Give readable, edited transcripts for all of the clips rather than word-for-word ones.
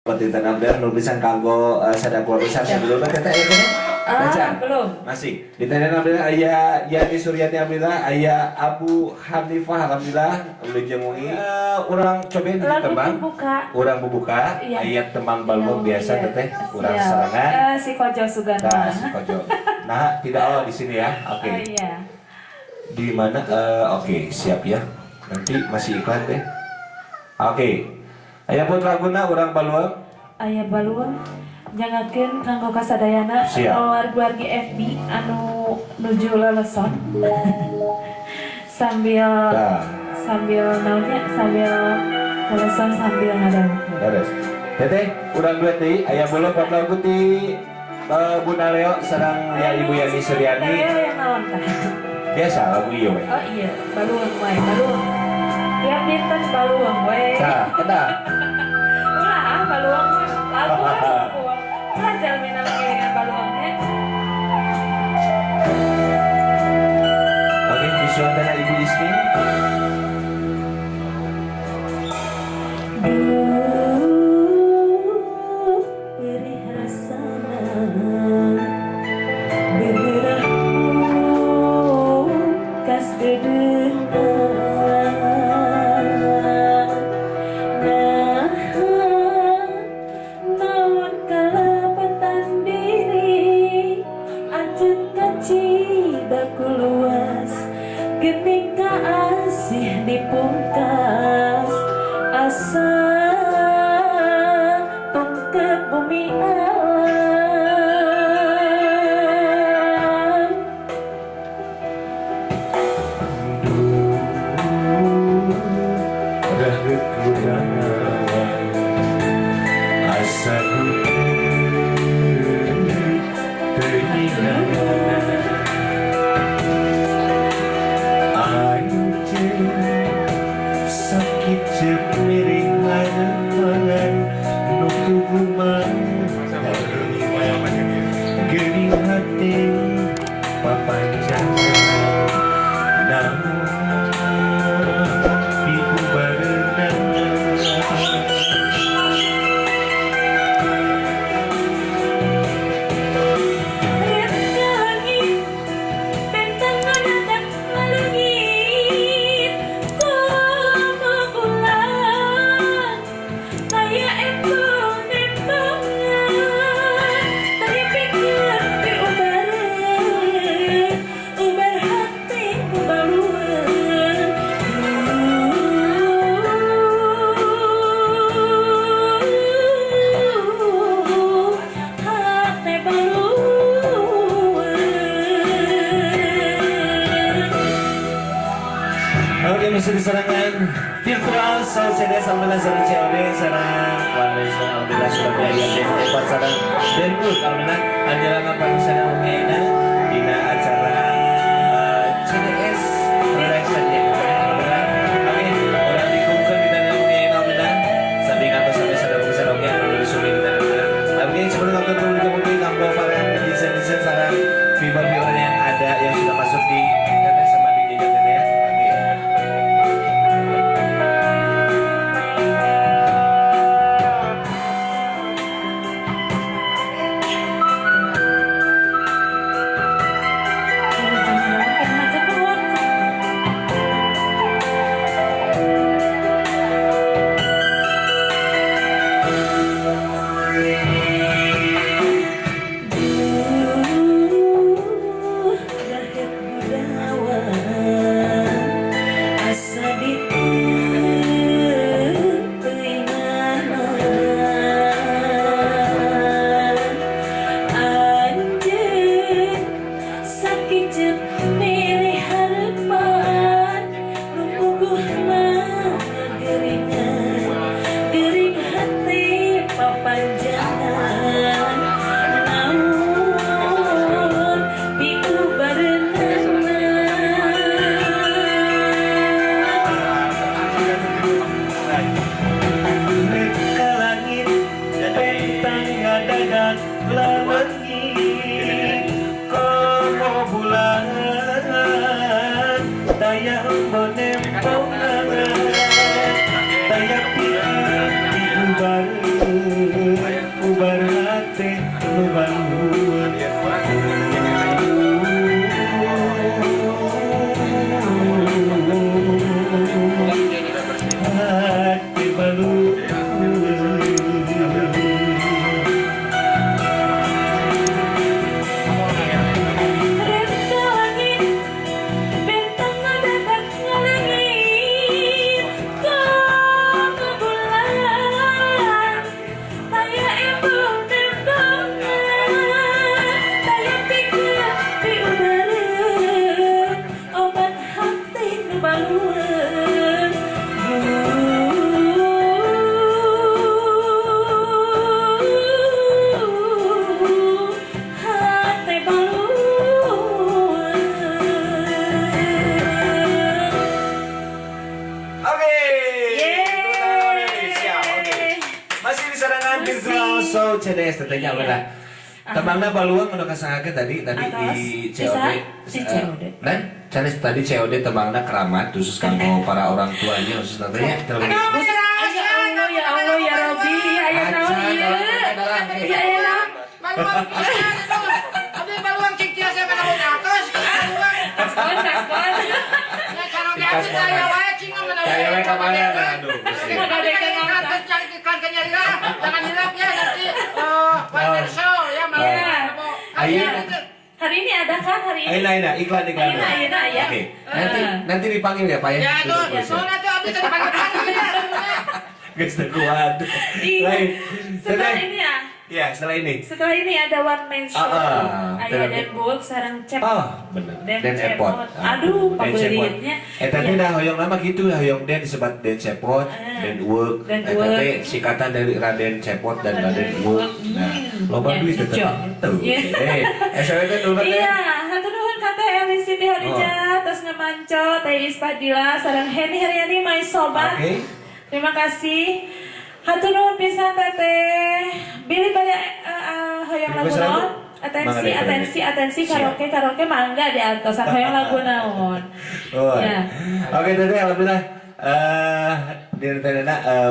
Dinten abdi nu pisan kanggo sada keluarga sebelumnya teteh aya keneh? Ah, belum. Masih. Di tanah alhamdulillah aya Yani Suryani alhamdulillah, aya Abu Hanifah alhamdulillah, wilujeng wengi. Urang cobain di Lagu tembang. pembuka. Urang bubuka, Iya. aya tembang balung biasa Iya. teteh, urang Siap. serangan. Si Kojo Sugana. Nah, si Kojo. Nah, tidak oh di sini ya. Oke. Oh iya. Di mana? Oke, siap ya. Nanti masih iklan teh. Oke. Aya Putra Guna urang Baluang. Aya Baluang nyangakeun kanggo kasadayana wargi FB anu nuju leleson. Sambil Nah. Sambil naonnya, sambil leleson sambil ngadangukeun. Beres. Teteh, urang duet deui aya belum buat lagu ti Bunda Leo sareng ya Ibu Yani Suryani. Bunda Leo yang naon tah? Biasa lagu ieu we. Oh iya, Baluang wae, Baluang. Tiap dinten Baluang we. Tah, eta. Ulah ah Baluang mah lagu kan Baluang. Ulah jalmina ngiringan Baluangnya. Oke, disuantana Ibu Ismi. Duh, perih rasana beberahmu kas dedeuna. Nah, naon kalepetan diri anjeun kacida ku luas gening kaasih dipungkas asa tongkat bumi alam. Duh, raheut gunawan asa teuingan anjeun sakit ceuk miring harepan nu tuguman geuning hati papanjangan namun ibu barengan. Lihat ke langit, bentang ngadadak lalengit. Komo bulan, taya embung nembongan. Taya pikir piubareun, ubar hati nu balueun. Duh, hate balueun. Oke, masih diserangkan virtual Soul CD alhamdulillah sareng COD sareng Wanesa alhamdulillah sudah biaya dan empat sareng dan good alhamdulillah anjalan pamisanan wengi dina acara CDS Production ya alhamdulillah. Oke, urang dikumpulkan di tanah wengi alhamdulillah sampai kantor sampai sadar sadar anu disuli di tanah. Oke, sebelum nonton dulu mungkin kanggo para desain-desain sareng viewer-viewer yang ada yang sudah masuk di teteh sama di jejak teteh ya. Oke. Duh, rakyat gudawan asa diteuingan anjeun sakiceup milih harapan nu puguh mah geringan gering hati papanjangan naon piubareunana. Ka langit bentang ngadadak lalengit komo bulan daya embon nembongan daya pikir diubareun. Ubar hate nu balueun. Hate balueun. Renta langit, bintang dapat ngalangit, ke bulan, taya embung tembongan, taya pikir piubareun, obat hati nu balueun. Hate balueun. Oke. Yeay. Siap, oke. Masih di sarangan Masih. Virtual Show CDS tentunya Iya. udah. Tembangna baluang udah kasangake tadi tadi Atos. di Bisa? COD. Di COD. Dan sanes tadi COD tembangna keramat khusus kanggo para orang tuanya khusus nantinya. Khusus, ya Allah, ya Allah, ya Robi, aya naon ieu? Ya aya naon? Baluang pisan itu. Abdi baluang cing tiasa mana atos. Baluang. Kaskon, kaskon. Ya karaoke abdi saya wae cing mana. Saya wae ka mana, aduh, Gusti. Iklan cang iklan kanyarira. Jangan hilap ya nanti. One man show ya malam. Iya. Ayo. Hari ini ada kan hari ini? Ayo, ayo, iklan, iklan. Ayo, ayo, ayo. Oke. Nanti nanti dipanggil ya, Pak ya. Ya tuh, Duduk, Bos, ya. soalnya tuh abdi tadi panggil-panggil ya. Geus teu kuat. Iya. Baik. Setelah Teteh. ini ya. Ya, setelah ini. Setelah ini ada one man show. Ah, Aya Dan Bulk sareng Cep. Oh, bener. Den Den Cepot. Cepot. Aduh, Den Cepot. pabeuritnya. Eta teh Iya. dah hoyong lama gitu, hoyong Den disebat Den Cepot, Ah. Den Uwek. Den Eta Uwek. teh singkatan dari Raden Cepot dan Raden Uwek. Nah, loba Ya, duit tetep. cocok. Tuh. Iya. Eh, SWT dulu teh. Iya, hatur nuhun ka Teh Eli Siti Khadijah, terus ngamanco, Teh Iis Fadila, sareng Heni Heriani my sobat. Oke. Terima kasih. Hatur nuhun pisan Teteh. Bilih bade hoyong lagu Request lagu? naon? Atensi, Mangga deh, atensi, atensi, Siap. karaoke, karaoke mangga di antosan hoyong lagu naon. Oh. Ya. Oke, Teteh alhamdulillah. Di teh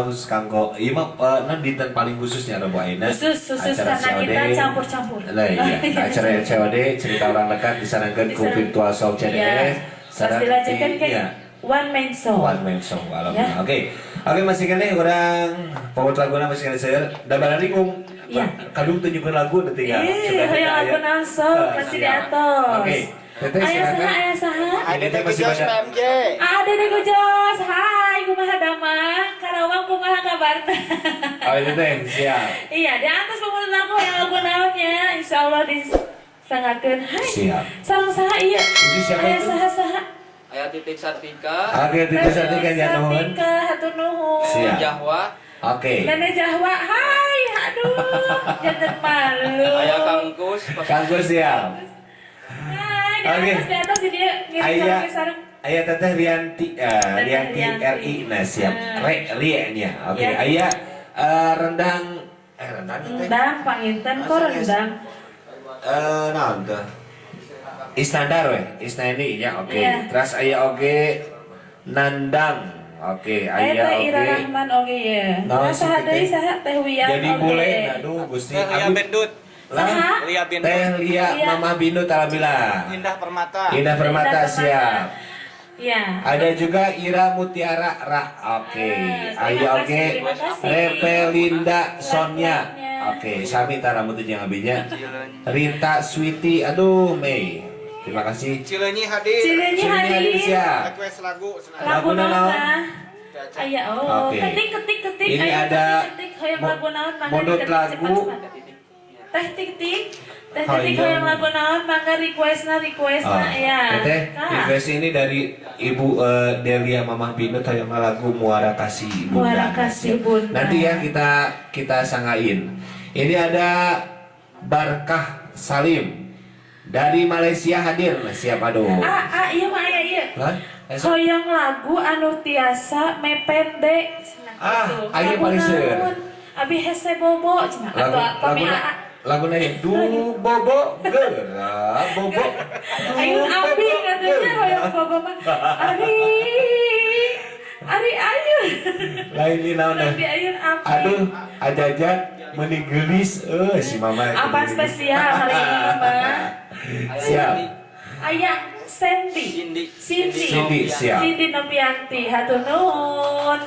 khusus kanggo ieu mah non dinten paling khususnya Rebo ayeuna. Khusus, khusus Acara karena COD. kita campur-campur. Lah iya, acara COD cerita orang dekat disarankan ku Virtual Show CDS. Iya. Pas Sareng dilanjutkan ke iya, one man show. One man show alhamdulillah. Ya. Oke. Oke masih keneh urang pamut laguna masih keneh seueur. Da bararingung. Iya. Kadung tunjukkeun lagu nanti ya. Ih, hoyong lagu naon sok, pasti di atas. Oke. Teteh Aya silakan. saha, aya saha? Ini teh masih banyak. PMJ. Ada Dede Gujos, hai, kumaha damang, Karawang kumaha kabarna? Oh, teteh siap. Iya, di atas pemulut lagu yang lagu naonnya, insya Allah disangakeun. Hai, Siap. sareng saha ieu? Ini siapa Aya itu? saha saha? Aya Titik Sartika, Oke, Titi Sartika ya nuhun. Sartika, hatur nuhun. Siap. Jahwa, Oke. Nenek Jahwa, hai, aduh, jangan malu. aya Kangkus, Kang Gus siap. Hai, di Oke. atas, di atas, di dia ngirim Aya karaoke sareng. Aya Teteh Rianti Teteh Rianti Rianti. RI nah siap. Hmm. Re Rie nya. Oke, Ya. aya rendang rendang teh. Rendang, panginten, kok rendang? Naon tuh? Istandar weh, Isnani ya oke. Iya. Terus aya oge Nandang. Oke, Aya aya Teh Ira oge. Rahman oge ye. Naon Nah, sih saha teh? deui saha Teh Wian Jadi oge. bule, aduh Gusti. Teh Lia Abi- Bendut, Lah, Saha? Lia Bendut, Teh Lia Lia. Mama Binut alhamdulillah. Indah Permata, Indah Permata Indah siap. Iya. Ada juga Ira Mutiara Ra. Oke. Ah, Ayo terima oke. kasih, terima kasih. Repelinda Sonya. Like-nya. Oke, sami tara mutu jeung abinya. Rita Sweety, aduh Mei. Terima kasih. Cileunyi hadir, Cileunyi Cileunyi hadir hadir. siap. request lagu senang. Lagu Lagu naon naon? tah? Aya oh, Oke. ketik ketik ketik. Ini Ayo, ada ketik, ketik hoyong lagu naon mangga modot diketik lagu. cepat-cepat. Teh tik-tik. Teh titik Hoyong. hoyong lagu naon mangga requestna requestna Oh, ya. Teteh, Tah. request ini dari Ibu Delia Mamah Binut hoyong lagu Muara Kasih Bunda. Muara Kasih Bunda. Nanti ya kita kita sanggain. Ini ada Barkah Salim dari Malaysia hadir. Nah, siap aduh. Ah, ah, iya mah aya ieu. Lah, esok. Hoyong lagu anu tiasa mepende cenah Ah, gitu. aya Lagu paling seueur. naon? Abi hese bobo cenah Lagu atuh pami lagu aa. lagu nya du bobo geura bobo. Du Ayun abi bobo katanya geura. hoyong bobo mah. Ari Ari ayun. Lain di naon. Di ayun api. Aduh, ajajan meuni geulis si mama. Apa spesial hari ini mah? Siap. Aya Sandy. Cindy. Cindy. Cindy, siap. Cindy Nopianti, hatur nuhun.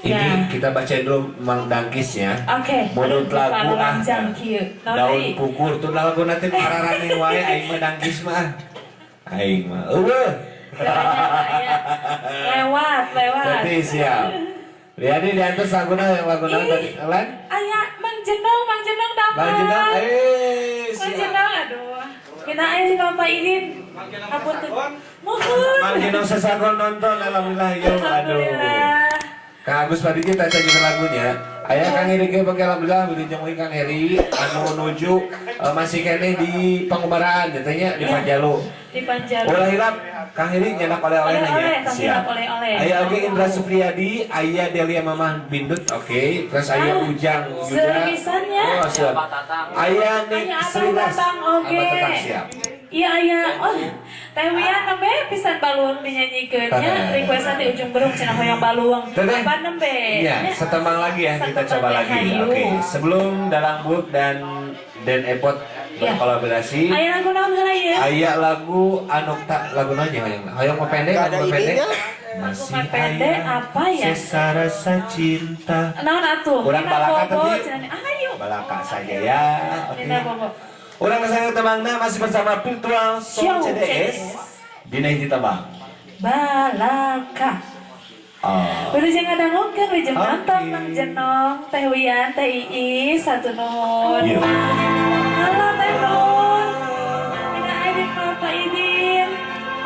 Ini Ya. kita bacain dulu Mang Dangkisnya. Oke. Menurut Aduh, lagu ah. panjang kieu. Naon Daun deui? pukur tuh lagu nanti pararane wae aing mah Dangkis mah. Aing mah. Eueuh. Aya. Lewat, lewat. Berarti siap. Lihat di atas laguna yang laguna Ih. tadi lain. Aya Mang Jenong, Mang Jenong dapat. Mang Jenong, eh Mang siap. Jenong, aduh. Mina aya di Bapak Idin. Hapunten. Muhun. Mang Jenong sesagon nonton alhamdulillah yo aduh. Alhamdulillah. Kang Agus tadi kita juga lagunya. Aya Kang Heri ge pakai alhamdulillah wilujeng Kang Heri anu nuju masih keneh di Pangumaraan nyatanya di Iya. Panjalu. Di Panjalu. Ulah hilap Kang Heri nyenak oleh-oleh Oleh-oleh, nanya. Kang hilap oleh-oleh. Aya oge Indra Supriyadi, aya Delia Mamah Bindut, oke. Terus aya Ah, Ujang Yuda. servisannya. Oh, siap. Abah Tatang. Aya Nik Aya Abah Srilas. Tatang, oge. Abah Tatang siap. Iya aya, oh, Teh Wian nembe pisan baluang dinyanyikeun nya, requestan di ujung berung cenah hoyong baluang. Teteh. Apa nembe? Iya, setembang lagi ya, kita Setembang coba teh, lagi. hayu. Oke, sebelum Dalang Buk dan Den Epot Iya. berkolaborasi, Aya lagu naon heula ieu? aya lagu anu tak lagu naon nya hoyong. Hoyong mau pendek, Nggak ada lagu pendek. idenya. Masih Lagu pendek aya apa ya? Sesa rasa cinta. Naon atuh? Urang Nina balaka Bobo tadi. cenah. Ayo. Balaka saja ya. Oke. Nina Bobo. Urang kesana tembangna masih bersama Virtual Show Show CDS. CDS. Dina hiji tembang. Balaka. Oh. Wilujeng ngadangukeun, wilujeng Oke. nonton Mang Jenong, Teh Wian, Teh Iis, satu nuhun. Iya. Halo Teh Nur. Mina Aidin Bapak Idin.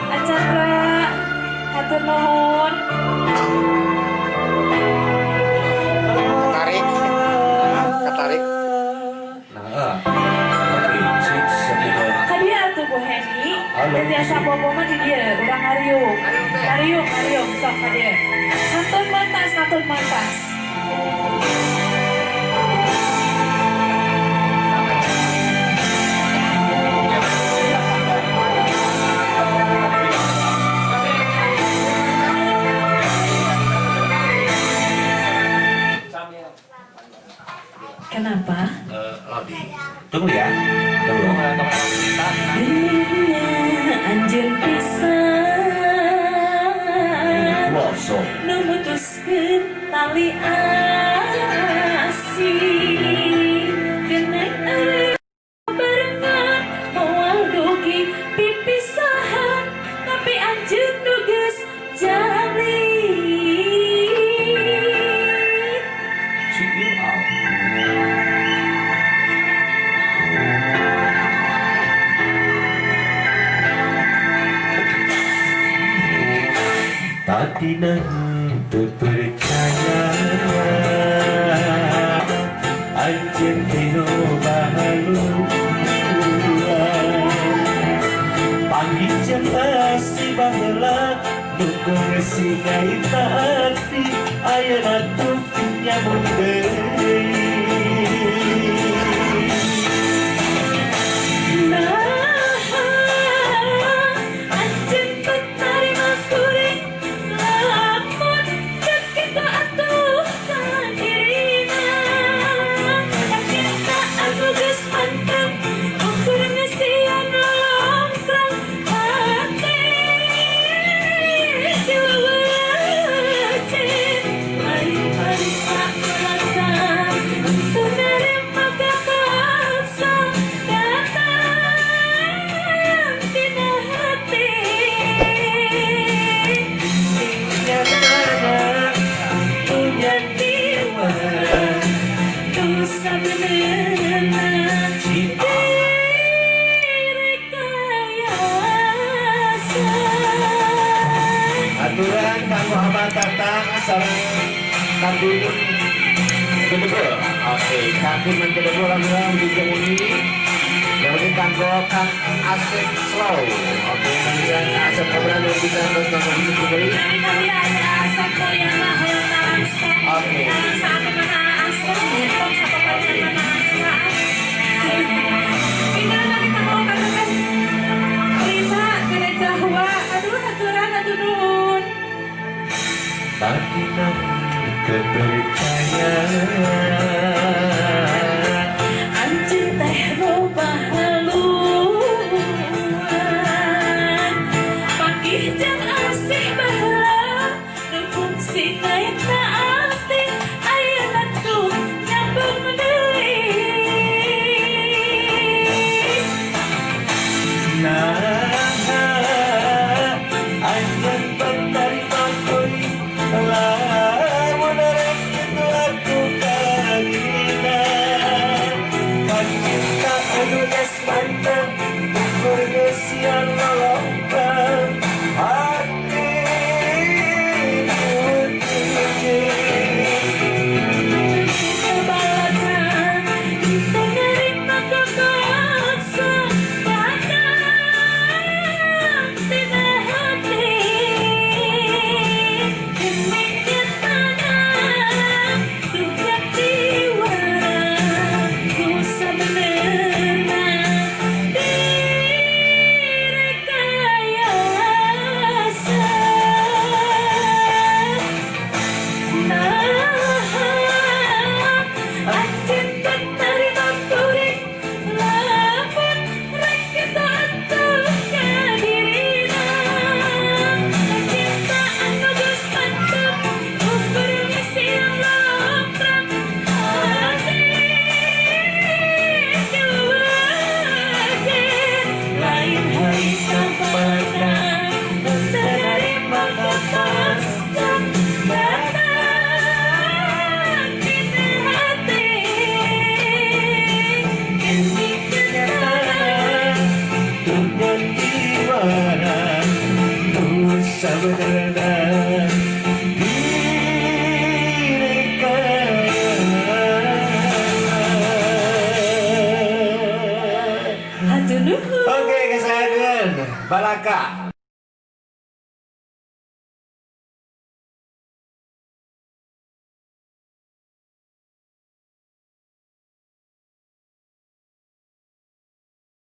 Acandra. Hatur nuhun. Ketarik. Ketarik. Nah, oke, sip, satu dua. Ka dieu atuh Bu Heni. Halo. Teu tiasa bobo mah di dieu, urang ngariung. Ngariung, ngariung sok ka dieu. Kantun mentas, kantun mentas. Kenapa? Loading. Tunggu ya. Tunggu. Dunia anjeun pisan Wow, so. Nu mutuskeun tali asih Geunang eureun barengan moal dugi pipisahan tapi anjeun nu geus jalin. Check you out. Tadi nanti percaya anjeun teu bahaluan Panggih jeung masih baheula nu geus ngaita hati ayeuna tuh nyambung deui. Nah, anjeun teu tarima kuring lamun teu kitu atuh ka dirina. Cinta anu geus mantep ukur ngeusian lolongkrong hati diwewecin lain tak melata untuk nerima kapaksa datang tina hati. Nyatana punya jiwa Nu sabenerna direkayasa. Aturan kanggo Abah Tatang sareng Kang Dudun Gedebel. Oke, Kang Dudun Gedebel alhamdulillah wilujeng wengi. Yang kanggo Kang Asep Slow. Oke, bisa Asep Kobra nu bisa terus nonton musik kembali. Dari tadi aya Asep Mulyana hoyong nalangsung. Oke. Nalangsa atuh mana Asep, tong sapapanjang mana Angsa. Ini tadi kanggo Kang Teteh Rina Gede Cahwa. Aduh, aturan atuh nuhun. Tadi Cinta anu geus mantep, ukur geus siang lolongkrang, hati diwejeng. Kita balakan, kita nerima kepaksa, datang tina hati. Demi tanah, duh jiwa, ku sabenerna direkayasa. Nah, anjeun tarima kuring, lamun rek kitu atuh ka dirina. Cinta anu geus mantep, ukur geus siang longkrang, hati diwejeng. Lain harita pernah menerima kepaksa, datang tina hati. Demi kenyataan, Duh jiwana, nu sabenerna direkayasa. Hatur nuhun. Oke, kesayangan Balaka.